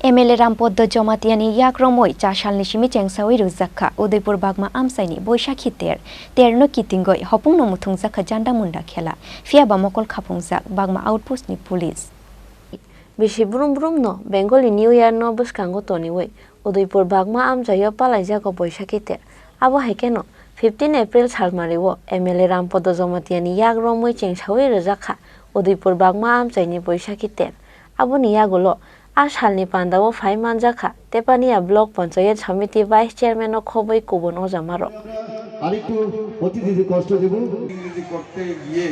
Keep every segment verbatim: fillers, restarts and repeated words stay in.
M L A Rampoddo Jomatiani yak romwi cha salni simi chengsawi rwjak kha Udaipur Bagma amchaini Boishakhi ter, terno kitingwi hopungno muthungjak kha janda munda khela, phiyaba mokol khaphungjak Bagma outpost ni police. Bisi brum brum no Bengali New Year no bwskango toniwi Udaipur Bagma amchaio palaijago Boishakhi ter. Abo hai kheno fifteen April salmario M L A Rampoddo Jomatiani yak romwi chengsawi rwjak kha Udaipur Bagma amchaini Boishakhi ter. Aboni yagulo a salni pandao phai manjak kha Tepania Block Panchayat Samiti Vice Chairman no khobwi kubun ojamarok. আরেকটু অতিথিদের কষ্ট দেব। ইংরেজি করতে গিয়ে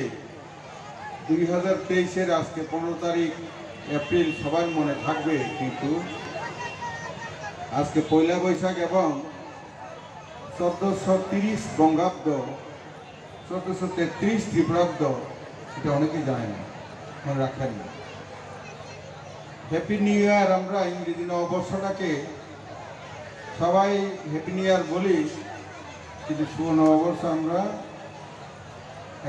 দুই হাজার তেইশের আজকে পনেরো তারিখ এপ্রিল সবার মনে থাকবে, কিন্তু আজকে পয়লা বৈশাখ এবং চোদ্দশো তিরিশ বঙ্গাব্দ, চোদ্দশো তেত্রিশ ত্রিপুরাব্দ, এটা অনেকেই জানেন না, মনে রাখেন না। হ্যাপি নিউ ইয়ার, আমরা ইংরেজি নববর্ষটাকে সবাই হ্যাপি নিউ ইয়ার বলি, কিন্তু শুভ নববর্ষ আমরা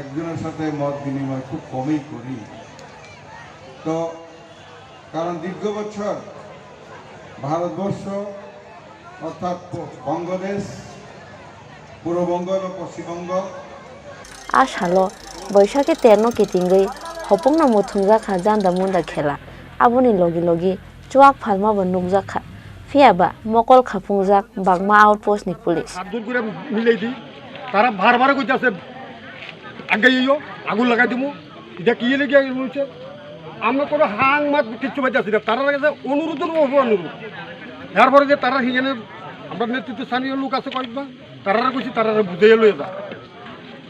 একজনের সাথে মত বিনিময় খুব কমই করি। তো কারণ দীর্ঘ বছর ভারতবর্ষ অর্থাৎ প-, বঙ্গদেশ, পূর্ববঙ্গ এবং Paschimbanga. A salo Boishakhi terno kitingwi hopungno muthungjak kha janda munda khela. Aboni logi logi chuak phalma bo nukjak kha. Phiyaba mokol khaphungjak Bagma outpost ni police. হাত জোর করে মিলাই দিই। তারা বারবার কইতাছে, "আগে ইয়ো, আগুন লাগাই দিমু।" এটা কি লেগে রয়েছে? আমরা কোনো হাং মাত কিচ্ছু পাইতেছি না। তারা কাছে অনুরোধের উপর অনুরোধ। এরপরে যে তারা সেখানে আমরা নেতৃত্ব স্থানীয় লোক আছে কয়েকজন, তারা কইছি তারা বুঝাইয়া লইয়া যা।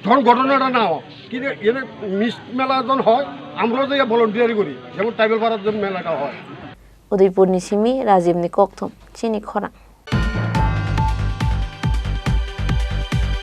যখন ঘটনাটা না হয়, কিন্তু এনে মিস মেলা যখন হয়, আমরাও যাই ভলেন্টিয়ারি করি, যেমন ট্রাইবেল পাড়ার যখন মেলাটা হয়। Udaipurni simi Rajibni kokthum, chini khorang.